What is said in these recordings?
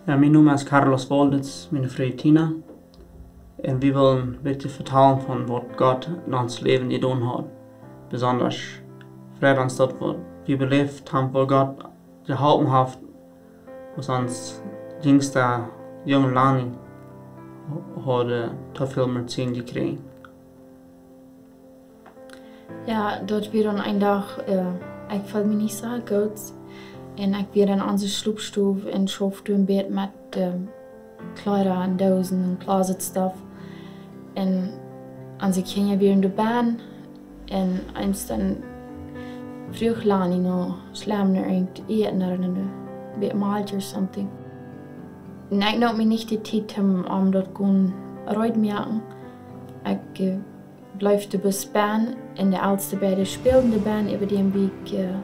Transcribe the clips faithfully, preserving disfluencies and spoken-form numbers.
Ja, mien Nomen es Carlos Wolditz, miene Fru Tina. Un wie wellen een bät vetalen von waut Gott en ons Läwen jedonen haft. Besonda freit ons daut, waut wie beläft haben, woo Gott jeholpen haft, aus ons jinjsta Jung Lani haud to väl Medizin jekjräajen. Jo, daut wia dan een Dach, äh, ekj feeld mie nich soo goot. Un ekj wia en onse Schlopstow un schauft een bät met, ähm, Kjleeda un Doosen un closet stuff. Un onse Kjinja wieren doa bennen. Un eemol dan fruach Lani no Schlemmen, irjent Äten ooda een bät Malkj or something. Un ekj neem mie nich de Tiet om, om daut goot reed to moaken. Ekj, äh, bleef doa bloos bennen un de elste beid späalden doa bennen, äwa däm wia ekj, äh,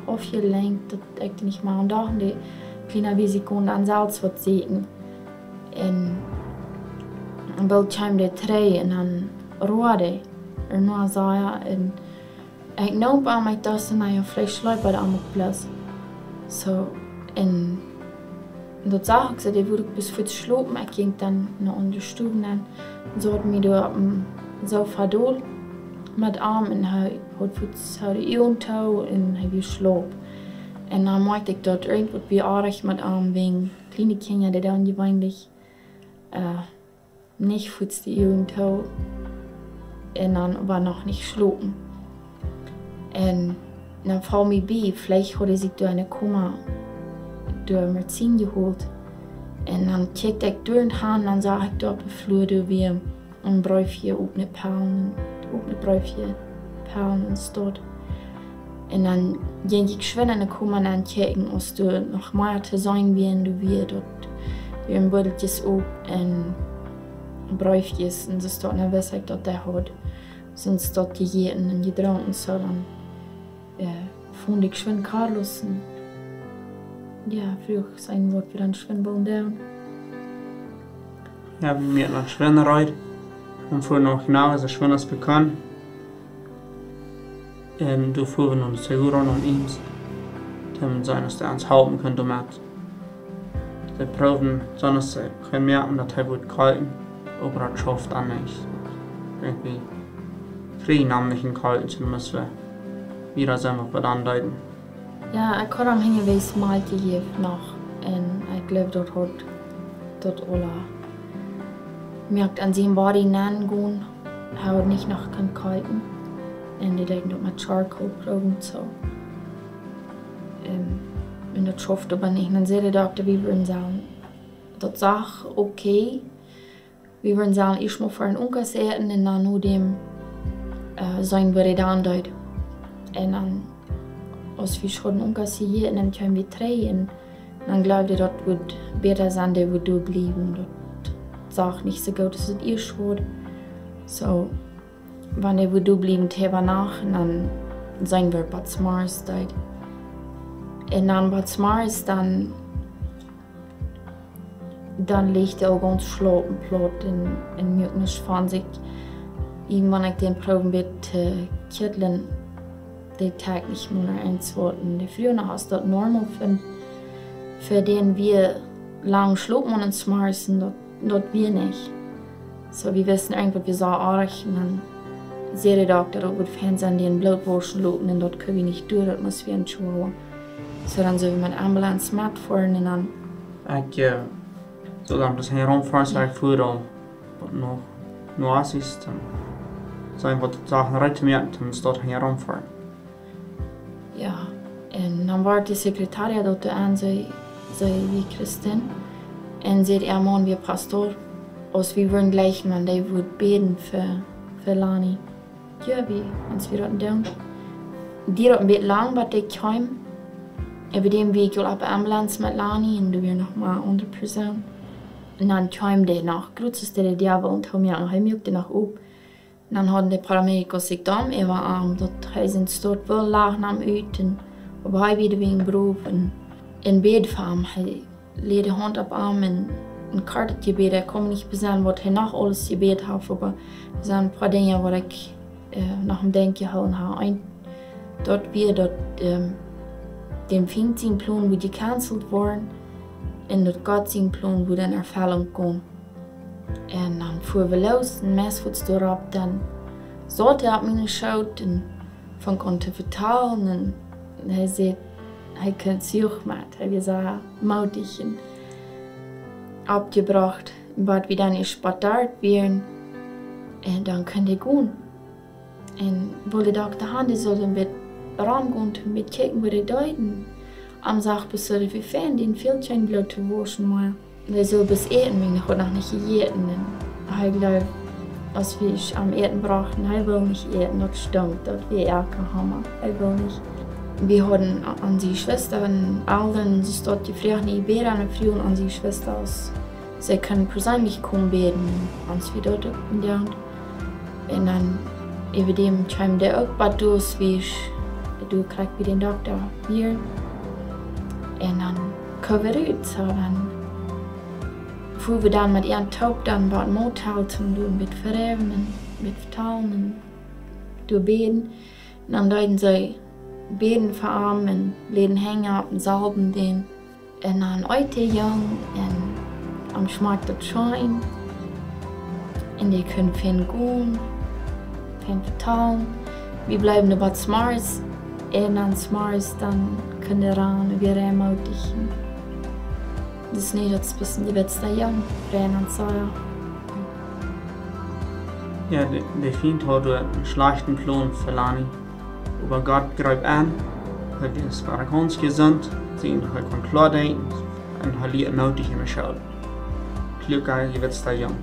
aufjelenkt, daut ekj dee nich mea aun docht. Un de Kjliena wia sikj aun selfst waut sieekjen. Un, un boolt kjeem dee trigj un dan road dee. Un nu saj ekj, un ekj neem aun, ekj docht, na jo, veleicht schleep hee dan uk bloos. Soo, un daut sach ekj, soo, dee wudd uk bloos fuaz schlopen. Ekj jinkj dan no onse Stow nenn, saut mie doa opp een Sofa dol met am un hee haud fuaz, haud de Uagen too un hee wia schlop. Un dan moakjt ekj daut irjentwaut wia oajch met am, wäajen kjliene Kjinja, dee doonen jeweenlich, äh, nich fuaz de Uagen too un dan oba noch nich schlopen. Un dan foll mie bie, veleicht haud hee sikj doa enne Koma doa Medizin jeholt. Un dan kjikjt ekj doa han, dan sach ekj doa opp de Flua, doa wia een Breefje, opne Pellen, opne Breefje, Pellen un Stoff. Un dan jinkj ekj schwind enne Koma nenn kjikjen, aus doa noch mea to seenen wia, un doa wia daut, wia een Buddelkjes opp un Breefjes, un soo daut, dan wist ekj daut hee haud, soo daut, jejäten un jedrunken, soo dan, äh, funk ekj schwind Carlos un, jo, fruach ekj am, waut wie dan schwind wullen doonen. Jo, wie moaken dan schwind reed un fuaren no Nau, soo schwind aus wie kunnen. Un doa fuaren wie no de Seguro, no Eems. Dan seenen see, aus dee ons halpen kjennen doamet. Dee proowden, soo aus see kjennen moaken, daut hee wudd kolkjen, oba daut schauft dan nich. Irjentwoo kjrieech hee am nich en kolkjen, soo dan must wie wieda seenen, waut wie dan deeden. Jo, ekj haud am hinjawäajes Malkj jejäft noch. Un ekj jleew, daut haud daut aula jemoakt, aun sien body nengonen. Hee haud nich noch kunt kolkjen. Un dee deeden daut met charcoal proowen, soo. Un, un daut schauft oba nich. Un dan säd de Dokta, wie wudden sellen, daut sach okay. Wie wudden sellen ieescht mol fa een Unkas äten un dan no däm, äh, seenen, waut hee dan deed. Un dan, aus wie hauden Unkas jejäten, dan kjeemen wie trigj un dan jleewd ekj, daut wudd bäta sennen, dee wudd doa bliewen. Daut sach nich soo goot aus daut ieescht haud. Soo, wan dee wudd doa bliewen, dee äwa Nacht, un dan seenen wie waut morjes deed. Un dan waut morjes, dan dan licht hee aul gaunz schlopend plaut un, un moakt nuscht von sikj. Wan ekj dän proow een bät to kjiedlen, dee trakjt nich mea no eent waut. Un dee fruach noch, es daut normal fa, fa dän, woo lang schlopen wie ons morjes, daut, daut wia nich. Soo, wie wisten irjentwaut wia soo oajch, un dan säd de Dokta, daut wudd fein sennen, dän Bloot wauschen loten, un daut kunn wie nich doonen, daut must wie en Chihuahua. Soo, dan sent wie met Ambulance metfoaren un dan Ekj, äh, sull dan bloos hia romfoaren, soo ekj fua dan no, no Oasis, dan sent waut Sachen reed to moaken, dan es daut hia romfoaren. Jo, un dan wort de Secretaria doa aun, see, see wia Christin, un säd, äa Maun wia Pastor, aus wie wudden jlikj, wan dee wudd bäden fa, fa Lani. Jo, wie, ons wia daut doonen. Diad daut een bät lang, waut ekj kjeem. Äwa däm wia ekj aul opp Ambulance met Lani un doa wia noch mau aundre Persoonen. Un dan kjeem dee noch, krakjt aus dee Däa wull tomoaken, hee muak dee noch op. Un dan hauden de Paramédicos sikj dan äwa am, daut hee sien Stoot wull, lajden am ut un, oba hee wia doawäajen brow un, un bäd fa am. Hee läd de Haunt opp am un, un kort jebäd, ekj kaun mie nich besennen, waut hee noch aules jebäd haft, oba doa sent een poa Dinja, waut ekj, äh, noch em Denkj jehoolen hab. Eent, daut wia daut, ähm, däm Fient sien Plon wudd jecancelt woaren. un daut Gott sien Plon wudd en Erfellunk komen. Un dan fua wie loos un meist fuats doaropp, dan saut hee opp mienen Schoot un funk aun to vetalen un hee säd, hee kunn soo met, hee wia soo mootich un oppjebrocht, waut wie dan ieescht bot doa wieren, un dan kunn hee gonen. Un wull de Dokta han, dee sull een bät romgonen, een bät kjikjen, woo dee deed. Un am sach besonda, wie fungen dän väl kjeen Bloot to wauschen, oba dee sull bloos äten, wiels hee haud noch nich jejäten. Un hee jleewd, aus wie am Äten brochten, hee wull nich äten, daut stunk, daut wia ea Hamma, hee wull nich. Wie hauden onse Jeschwista un Elren, see stonden jefroacht, ne, bäden un fruagen onse Jeschwista, aus see kunnen persönlich komen bäden, ons wie daut uk deeden. Un dan äwa däm kjeem dee uk bot doa, wie, doa kjrieech wie dän Dokta wada. Un dan kome wie rut, soo dan fua wie dan met an toop dan bot Motel toom doonen, met veräwen un met vetalen un doa bäden. Un dan deeden see bäden fa am un läden Henj opp un salwden dän. Un dan eet de Jung un am schmakjt daut scheen. Un dee kunn fein gonen, fein vetalen. Wie bleewen doa bot zemorjes. Un dan zemorjes dan kunn dee rannen, wia hee mootich. Daut es nich, daut es bloos een jewetsta Jung, Brian un Sawyer. Jo, de, de Fient haud een schlajchten Plon fa Lani. Oba Gott jreep aun, hee wort wada gaunz jesunt, sien, hee kunn kloa denkjen un hee lieed mootich enne School. Kluaka, jewetsta Jung.